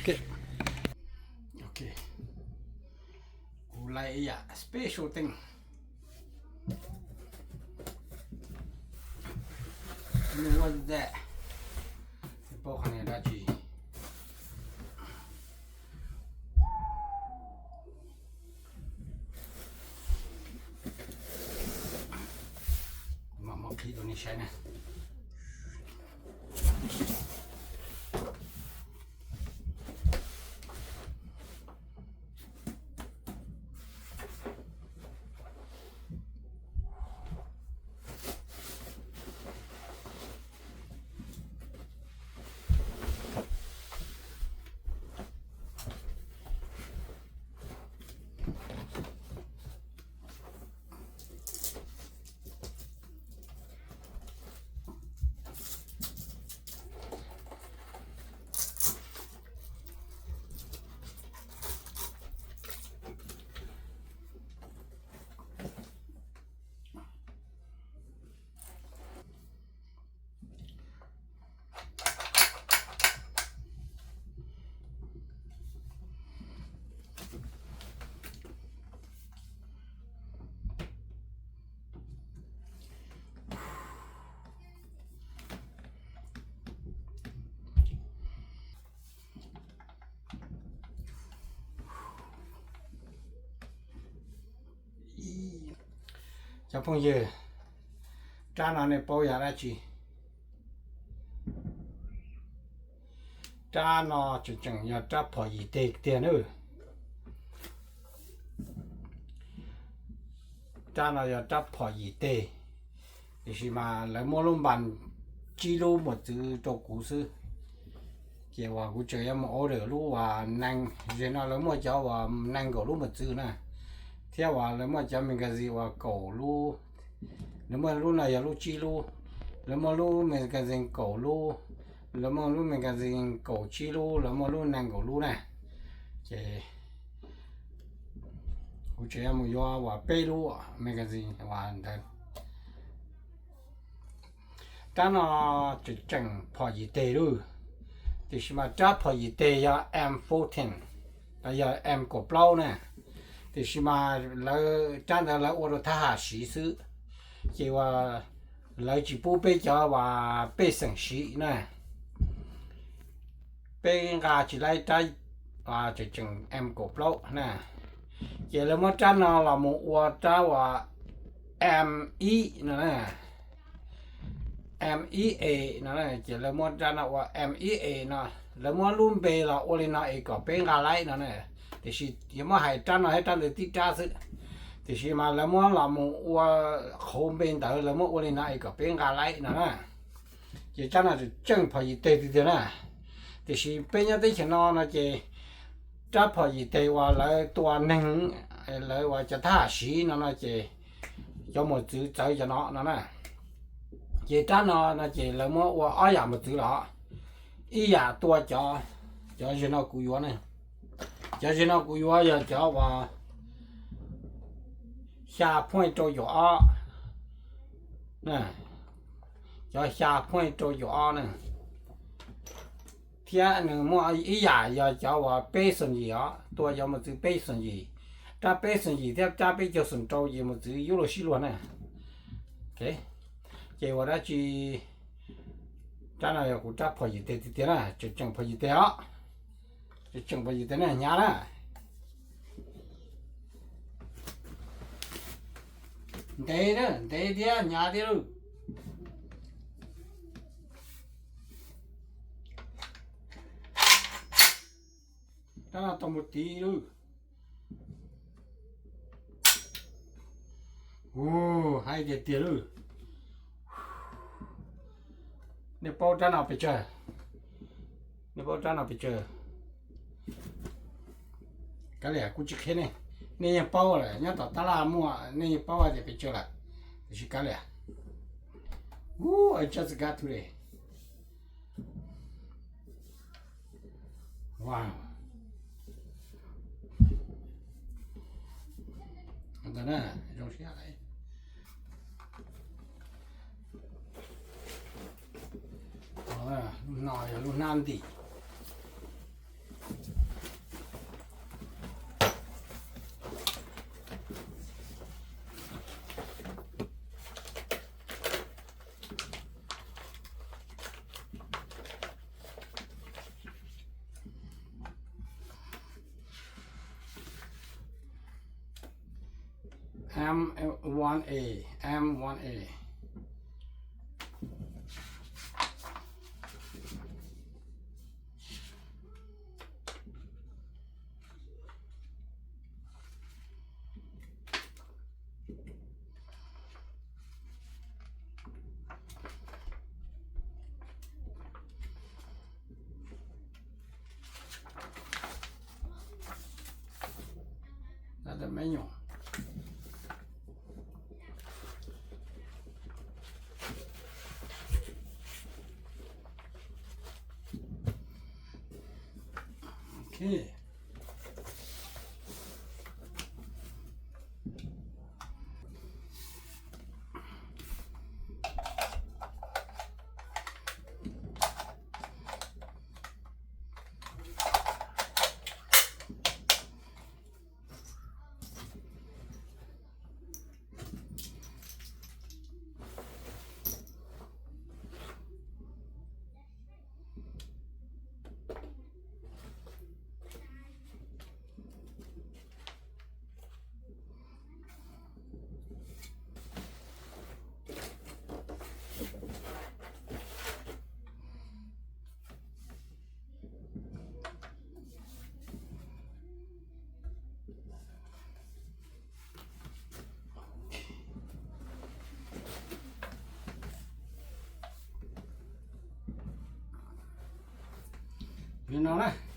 Ok, kuv laij ib yam special thing. What is that? Paub qhov no dab tsi? Kuv mam muab qhib rau nej saib na. Cov phooj ywg, rab no nej paub yog dab tsi? Rab no tseem tseem yog rab phom yim teg tiag na. Rab no yog rab phom yim teg, tiam sis mas lawv muab lub npas tsib lub mos txwv rau kuv xwb. Ces uas kuv tseem yuav mus order lub uas nees, zaum no lawv muaj cov uas nees nkaum lub mos txwv na, thiab uas lawv muaj cov magazine uas kaum lub, lawv muaj lub no yog lub tsib lub, lawv muaj lub magazine kaum lub, lawv muaj lub magazine kaum tsib lub, lawv muaj lub nees nkaum lub na. Ces kuv tseem yuav mus yuav uas peb lub magazine uas ntawd. Rab no tseem tseem phom yim teg lawm, tiam sis mas rab phom yim teg yog M fourteen, los yog M kaum plaub na. Tiam sis mas lawv rab ntawd lawv ua rau thab ham siv xwb, ces uas lawv tsis pub peb cov uas pej xeem siv na. Peb nqa tsis laib rab tseem tseem M kaum plaub na. Ces lawv muab rab no los mus ua rab uas M ib no na, M ib A no na. Ces lawv muab rab no ua M ib A no, lawv muab lub npe los ua li no es kom peb nqa laib no na. Tiam sis yuav muab hais rab no thiab rab ntawd tib rab xwb, tiam sis mas lawv muab los mus ua qhauv npe ntawd, lawv muab ua li no es kom peb nqa laib no na. Ces rab no tseem tseem phom yim teg tiag tiag na. Tiam sis peb nyob teb chaws no no ces rab phom yim teg uas lawv tua neeg, lawv uas cov thab ham siv no no ces cov mos txwv txawv cov no no na. Ces rab no no ces lawv muab ua ob yam mos txwv los, ib yam tua cov, cov zaum no kuv yuav ne, cov zaum no kuv yuav yog cov uas xya point rau caum ob, cov xya point rau caum ob na. Thiab nws muaj ib yam yog cov uas peb xoom yim os, tua cov mos txwv peb xoom yim. Rab peb xoom yim thiab rab peb caug xoom rau ces mos txwv yuav luag sib luag na. Ces ua dab tsi, rab no yog kuv rab phom yim teg tiag tiag na, tseem tseem phom yim teg os. Tseem tseem phom yim teg na, hnyav na. Ntev na, ntev thiab hnyav thiab lawm. Rab no tau mus tid lawm. Ua, haib tiag tiag lawm. Nej paub rab no pes tsawg? Nej paub rab no pes tsawg? Kav liam, kuv tsis qhia nej, nej yeej paub lawm, nyob tom tab laj muaj, nej yeej paub tias pes tsawg lawm. Tiam sis kav liam. Ua, I just got today. Wow. Ntawd na, zoo siab lawm. Lub no yog lub hnab ntim. M one A, M one A. Me nyuam. Ok. Li no na.